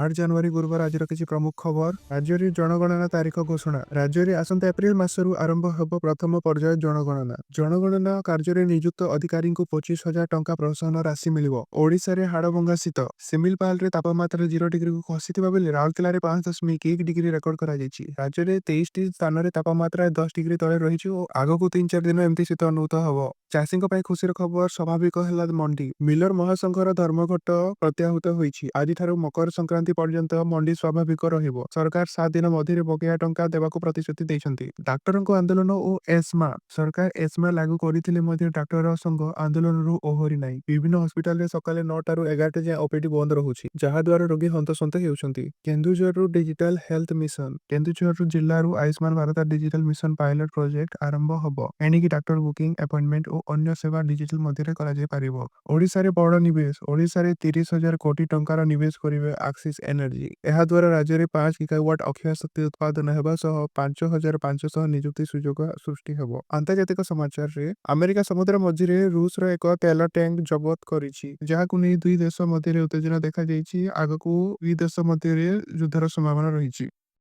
8 ଜାନୁଆରୀ ଗୁରୁବାର, ଆଜିର କିଛି ପ୍ରମୁଖ ଖବର। ରାଜ୍ୟରେ ଜନଗଣନା ତାରିଖ ଘୋଷଣା। ରାଜ୍ୟରେ ଆସନ୍ତା ଏପ୍ରିଲ ମାସରୁ ଆରମ୍ଭ ହେବ ପ୍ରଥମ ପର୍ଯ୍ୟାୟ ଜନଗଣନା। ଜନଗଣନା କାର୍ଯ୍ୟରେ ନିଯୁକ୍ତ ଅଧିକାରୀଙ୍କୁ 25,000 ଟଙ୍କା ପ୍ରୋତ୍ସାହନ ରାଶି ମିଳିବ। ଓଡ଼ିଶାରେ ହାଡ଼ଭଙ୍ଗା ଶୀତ। ଶିମିଳିପାଳରେ ତାପମାତ୍ରା 0 ଡିଗ୍ରୀକୁ ଖସିଥିବା ବେଳେ ରାଉରକେଲାରେ 5.1 ଡିଗ୍ରୀ ରେକର୍ଡ କରାଯାଇଛି। ରାଜ୍ୟରେ 23ଟି ସ୍ଥାନରେ ତାପମାତ୍ରା 10 ଡିଗ୍ରୀ ତଳେ ରହିଛି ଓ ଆଗକୁ 3-4 ଦିନ ଏମିତି ଶୀତ ଅନୁଭୂତ ହେବ। ଚାଷୀଙ୍କ ପାଇଁ ଖୁସିର ଖବର, ସ୍ୱାଭାବିକ ହେଲା ମଣ୍ଡି। ମିଲର ମହାସଂଘର ଧର୍ମଘଟ ପ୍ରତ୍ୟାହୃତ ହୋଇଛି। ଆଜିଠାରୁ ମକର ସଂକ୍ରାନ୍ତି ପର୍ଯ୍ୟନ୍ତ ମଣ୍ଡି ସ୍ୱାଭାବିକ ରହିବ। ସରକାର 7 ଦିନ ମଧ୍ୟରେ ବକେୟା ଟଙ୍କା ଦେବାକୁ ପ୍ରତିଶ୍ରୁତି ଦେଇଛନ୍ତି। ଡାକ୍ତରଙ୍କ ଆନ୍ଦୋଳନ ଓ ଏସ୍ମା। ସରକାର ଏସ୍ମା ଲାଗୁ କରିଥିଲେ ମଧ୍ୟ ଡାକ୍ତର ସଂଘ ଆନ୍ଦୋଳନରୁ ଓହରି ନାହିଁ। ବିଭିନ୍ନ ହସ୍ପିଟାଲରେ ସକାଳେ 9ଟାରୁ 11ଟା ଯାଏଁ ଓପିଡି ବନ୍ଦ ରହୁଛି, ଯାହାଦ୍ୱାରା ରୋଗୀ ହନ୍ତସନ୍ତ ହେଉଛନ୍ତି। କେନ୍ଦୁଝରରୁ ଡିଜିଟାଲ ହେଲ୍ଥ ମିଶନ। କେନ୍ଦୁଝର ଜିଲ୍ଲାରୁ Ayushman Bharat digital mission pilot project ଆରମ୍ଭ ହେବ। ଏଣିକି ଡାକ୍ତର ବୁକିଂ, ଆପଏଣ୍ଟମେଣ୍ଟ ଓ ଅନ୍ୟ ସେବା ଡିଜିଟାଲ ମଧ୍ୟରେ କରାଯାଇପାରିବ। ଓଡ଼ିଶାରେ ବଡ଼ ନିବେଶ। ଓଡ଼ିଶାରେ 30,000 କୋଟି ଟଙ୍କାର ନିବେଶ କରିବେ ଆକ୍ସିସ୍ ଏନର୍ଜି। ଏହାଦ୍ୱାରା ରାଜ୍ୟରେ 5 ଗିଗାୱାଟ ଅକ୍ଷୟ ଶକ୍ତି ଉତ୍ପାଦନ ହେବା ସହ 5500 ନିଯୁକ୍ତି ସୁଯୋଗ ସୃଷ୍ଟି ହେବ। ଆନ୍ତର୍ଜାତିକ ସମାଚାରରେ ଆମେରିକା ସମୁଦ୍ର ମଝିରେ ରୁଷର ଏକ ତେଲ ଟ୍ୟାଙ୍କ ଜବତ କରିଛି, ଯାହାକୁ ନେଇ ଦୁଇ ଦେଶ ମଧ୍ୟରେ ଉତ୍ତେଜନା ଦେଖାଯାଇଛି। ଆଗକୁ ଦୁଇ ଦେଶ ମଧ୍ୟରେ ଯୁଦ୍ଧର ସମ୍ଭାବନା ରହିଛି।